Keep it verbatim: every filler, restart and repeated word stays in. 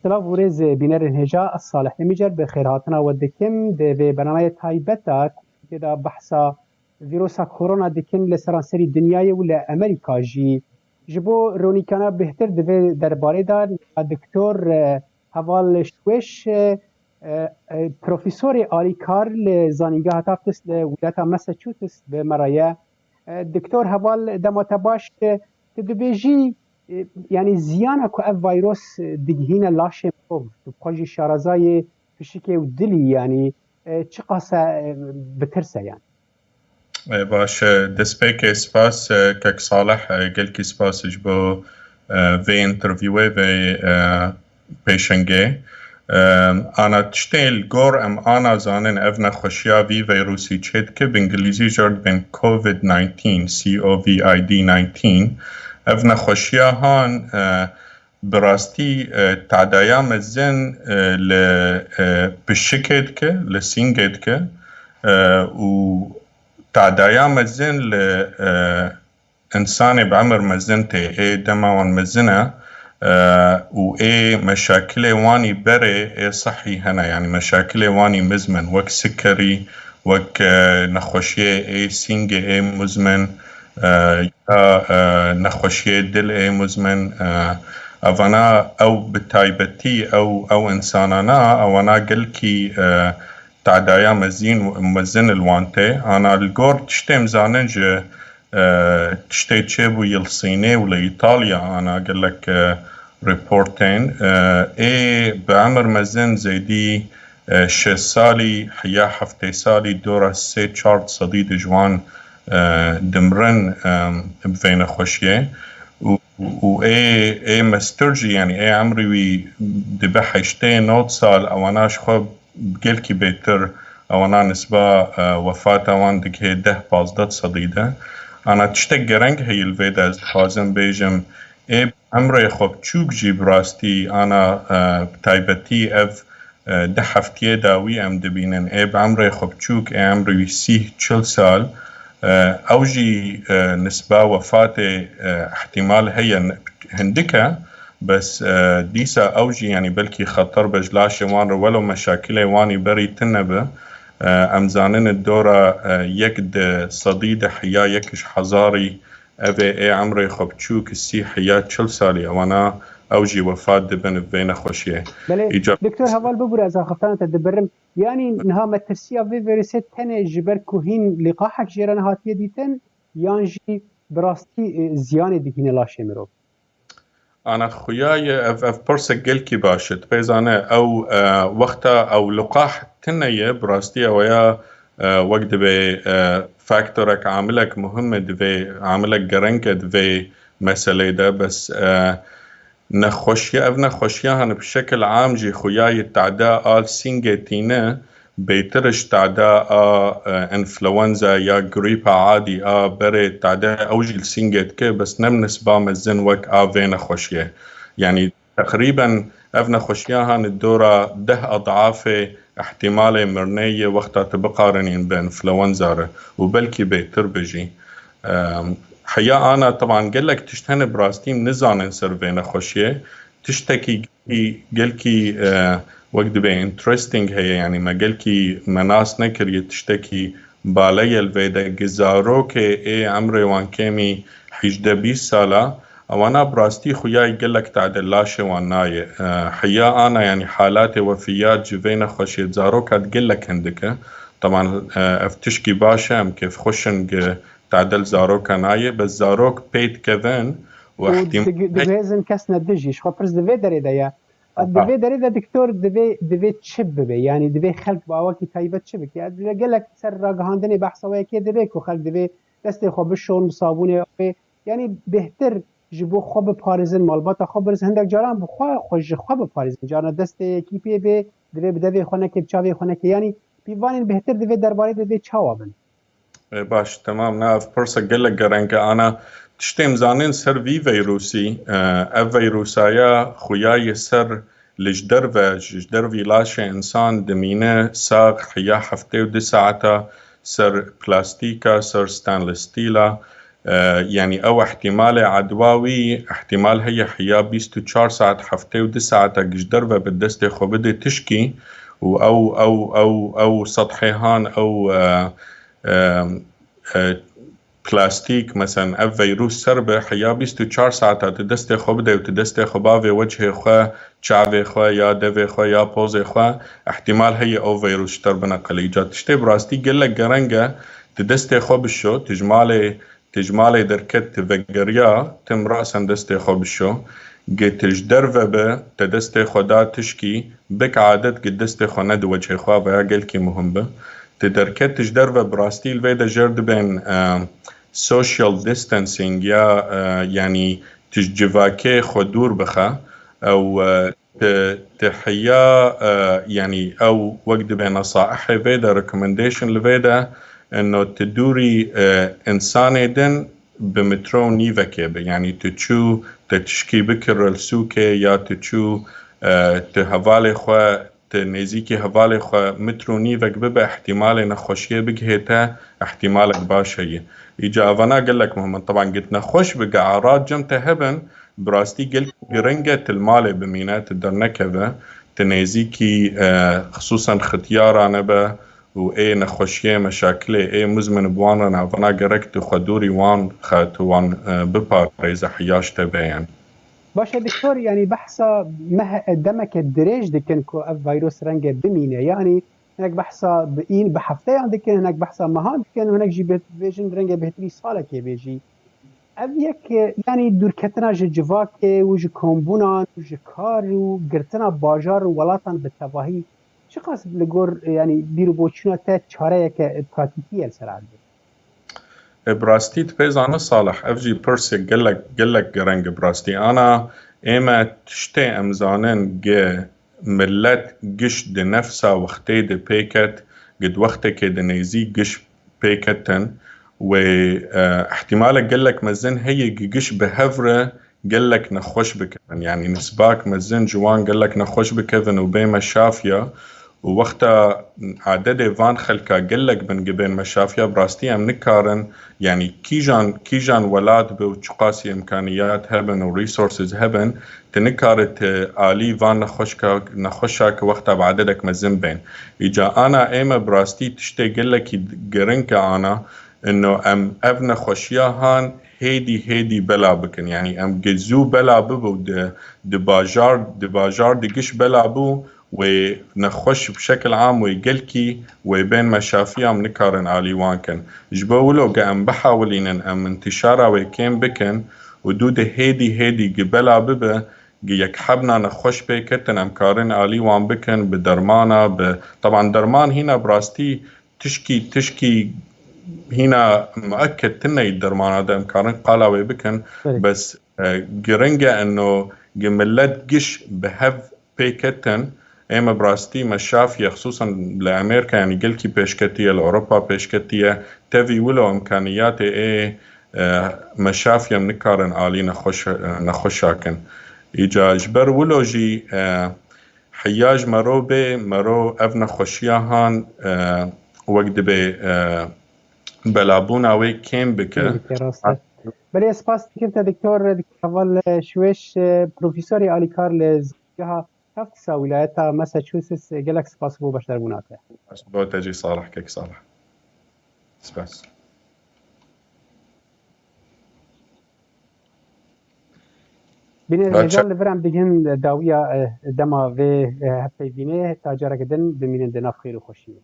Silav û rêz bînerên hêja, ez Salih Demîcer bi xêrhatina we dikim. Di vê bernameyê taybet de ku tê de behsa vîrusa korona dikin li seranserî dinyayê û li Amerîka jî. Ji bo ronîkana bêhtir di vê derbarê de Doktor, e, Heval Şwêş, e, e, e, profesorê alîkar li Zanîngeha Tufts li wilata Massachusetts bi me re ye. E, Doktor Heval, dema te baş, e, tu dibêjî, e, yanî ziyana ku ev vîrus, e, digihîne laşê mirov, tu bi xwe jî şarezayê pişikê û dilî, yanî, e, çiqas e, bi tirs e, yanî? E, baş, e, destpêkê spas, e, kek Salih, e, gelkî spas ji bo, e, vê intervîwê, vê, e, pêşengê. E, ana tiştê li gor em ana zanin, ev nexweşiya vî vîrusî çê dike, bi îngilîzî jê re dibên covid nineteen, C O V I D nineteen. Ev nexweşiya han, e, bi rastî, e, tadaya mezin, e, li, e, pişikê dike, li sîngê dike, e, û tadaya mezin li, e, însanê bi emir mezin tê, ê dema wan mezin e, e, û ê meşakilê wanî berê ê sihî hene, yanî meşakilê wanî mizmin, wek sikerî, wek, e, nexweşiyê ê sîngê ê muzmin, e, ya, e, nexweşiyê dil ê muzmin, e, evana ew bi taybetî ew, ew însanana, ewana gelkî, e, tadaya mezîn, mezin li wan tê. Ana li gor tiştê em zanin ji, e, tiştê çêbû yê li Sînê û li Îtalya ana gelek, e, reportên, e, ê bi emir mezin zêdî, e, şêst salî, heya heftê salî dora sê çar sedî de ji wan, e, dimirin, e, bi vê nexweşiyê. Û, û ê, ê mestir jî, yanî ê emrê wî dibe heştê nod sal, ewana ji xwe gelkî bêtir, ewana nisba, e, wefata wan digihê deh pazdeh sedî de. Ana tiştek gereng heye li vê de ez dixwazim bêjim, ê bi emrê xwe biçûk jî bi rastî ana, e, bi taybetî ev, e, du heftiyê dawî em dibînin, ê bi emrê xwe biçûk, ê emrê wî sî çil sal, e, ew jî, e, nisba wefatê, e, ihtimal heye, n-, hindik e, bes, e, dîsa ew jî, yanî belkî xeter be ji laşê wan re, welo meşakilê wanî berî tune be, e, em zanin dora, e, yek di sedî de heya yek ji hezarî, ev ê, ê emrê xwe biçûk sî heya çil salî, ewana ew jî wefat dibin bi vê nexweşiyê. Belê, Îca- Doktor Heval, bibûre ez axaftana te dibirim. Yanî niha metirsiya vê vîrusê tenê ji ber ku hîn lîqahek jê re nehatiye dîtin, yan jî bi rastî, e, ziyanê dihîne laşê mirov? Ana xuya ye, ev, ev pirsek gelkî baş e. Tu pê zane, ew, e, wexta ew liqah tune ye, bi rastî ew ya, e, wek dibê, e, faktorek, amilek muhim e, divê amilek gereng e di vê meselê de, bes, e, nexweşiya, ev nexweşiya hani bi şekil am jî xuya ye tada al sîngê tîne, bêtir ji tada a, e, enfluenza ya grîpa adî a berê tada ew jî li sîngê dike, bes ne bi nisba mezin wek a vê nexweşiyê. Yanî teqrîben ev nexweşiya hani dora deh edafê ihtimalê mirinê yê wexta tu biqarinîn bi enfluenza re û belkî bêtir be jî. Em, heya ana, teban gelek tişt hene bi rastî em nizanin ser vê nexweşiyê. Tiştekî gelkî, gelkî, e, wek dibê interesting heye, yanî me gelkî me nas nekiriye, tiştekî bale ye li vê de, gi zarokê ê emrê wan kêmî hîjdeh bîst sala, ewana bi rastî xuyayê gelek tade laşê wan nayê. E, heya ana, yanî halatê wefiyat ji vê nexweşiyê zaroka di gelek hindik e. Teban, e, ev tişkî baş e, em kêfxweş in gi tade li zaroka nayê, bes zarok pê dikevin û Û ihtim-, dig-, diguhêzin kes ne dijî. Ji xwe pirs di vê derê de ye. Aha. Di vê derê de doktor divê, divê çi bibe? Yanî divê xelk bi awakî taybet çi bike? Ez li gelek ser ragihandinê behsa wê yekê dibe ku xelk divê destê xwe bişon bi sabûnê wê. Yanî bêhtir ji bo xwe biparêzin, malbata xwe biparêzin. Hindek caran bi xwe, xwe ji xwe biparêzin. Carna destê yekî pê bê, divê bi devê xwe neke, bi çavê xwe neke. Yanî pîvanên bêhtir divê derbarê de divê çawa bin? E, baş, temam. Na, ev pirsa gelek gereng e. Ana, tiştê em zanin ser vî veyrûsî, e, ev veyrûsaya xuya yê ser li ji derve, ji dervî laşê însan dimîne sax heya heftê û du saeta ser plastîka, ser stainless steel a. E, yanî ew ihtimalê edwa wî, ihtimal heye heya bîst û çar saet, heftê û du saeta ji derve bi destê xwe bidê tişkî û ew, ew, ew, ew sethê han, ew, e, e, e, plastîk, meselen ev veyrûs ser bi, heya bîst û çar saeta tu destê xwe bidê û tu destê xwe bavê wechê xwe, çavê xwe, ya devê xwe, ya pozê xwe, ihtimal heye ew veyrûs ji te re bineqile. Îca tiştê bi rastî gelek gereng e, tu destê xwe bişo, tu ji malê, tu ji malê derket, tu vegeriya, tim rasen destê xwe bişo. Gi tu ji derve be, te destê xwe da tişkî, bik adet gi destê xwe nedi wechê xwe, veya gelkî muhim bi. Tu derket, tu ji derve bi rastî li vê de jêr dibên, e, social distancing ya, e, yanî tu ji civakê xwe dûr bixe. Ew, e, tu, tu heya, e, yanî ew wek dibe nesaihê vê de, recommendation li vê de, ino tu dûrî, e, insanê din bi metro û nîvekê be. Yanî tu çû, te tişkî bikir li sûkê ya tu çû, e, tu hevalê xwe, tu nêzîkî hevalê xwe metro û nîvek bibe, ihtimalê nexweşiyê bigihê te, ihtimalek baş heye. Îca evana gelek muhim in. Teban git nexweş bi, ge arad cem te hebin, bi rastî gelek giring e tu li malê bimîne, tu dernekeve, tu nêzîkî, e, xisûsen xitiyara nebe û ê nexweşiyê, meşakilê ê muzmin bi wan re navana gerek tu xwe dûrî wan xe, tu wan, e, biparêze, hiyaş te be yani. Baş e, Doktor, yanî behsa meh-, demeke dirêj dikin ku ev vîrus renge bimîne. Yanî hinek behsa bi în, bi hefteyan dikin, hinek behsa mehan dikin û hinek jî bê-, bêjin renge bêhtirî salekê bê jî. Ev yek, e, yanî dûrketina ji civakê û ji kombûnan û ji kar û girtina bajar û welatan bi tevahî çiqas li gor, e, yanî bîr û boçûna te çareyeke pratîkî ye li ser erdê? E, bi rastî tu pê zane Salih, ev jî pirsek gelek, gelek giring e bi rastî. Ana ême tiştê em zanin ge millet giş di nefsa wextê de pêket, gi di wextekê de nêzî giş pêketin wê, e, ihtimalek gelek mezin heye gi giş bi hev re gelek nexweş bikevin. Yanî nisbak mezin ji wan gelek nexweş bikevin û bê meşafiya. Û wexta adedê van xelka gelek bin gi bên meşafiya, bi rastî em nikarin, yanî kîjan, kîjan welat be û çiqasî imkaniyat hebin û resources hebin, tu nikare tu alî van nexweşka, nexweşa ki wexta bi adedek mezin bên. Îca ana ême bi rastî tiştê gelekî giring e ana, ino em ev nexweşiya han hêdî hêdî bela bikin. Yanî em gi zû bela bibe û di, di bajar, di bajar di giş bela bû, wê nexweş bi şekil am wê gelkî wê bên meşafiya em nikarin alî wan kin. Ji bo wilo ge em bihawilînin em intişara wê kêm bikin û dû di hêdî hêdî gi bela bibe, gi yek hebna nexweş pê ketin em karin alî wan bikin bi dermana, bi, teban derman hîna bi rastî tişkî, tişkî hîna muekked tine yî dermana de em karin qala wê bikin. Belê. Bes, e, giring e eno gi millet giş bi hev pê ketin, ê me bi rastî meşafiye, xisûsen li Amerîka, yanî gelkî pêşketiye, li Ewropa pêşketiye, tevî wilo imkaniyatê ê, e, meşafiye em nikarin alî nexweş, e, nexweşa kin. Îca ji ber wilo jî, e, Hiya ji mero bê, mero ev nexweşiya han, e, wek dibê, e, belabûna wê kêm bike. Kêm bike, rast e. Belê, spas dikim te, Doktor, Doktor Heval Şwêş, e, Profesorê alîkar li Zanîngeha Tufts a Wîlayeta Massachusetts, e, gelek spas bo beşdarbûna te. Bo te jî Salih, kek Salih. Spas. Bînerên hêja, li vir em digihîn dawiya, e, dema vê, e, hevpeyvînê, ta careke din bimînin di nav xêr û xweşiyê.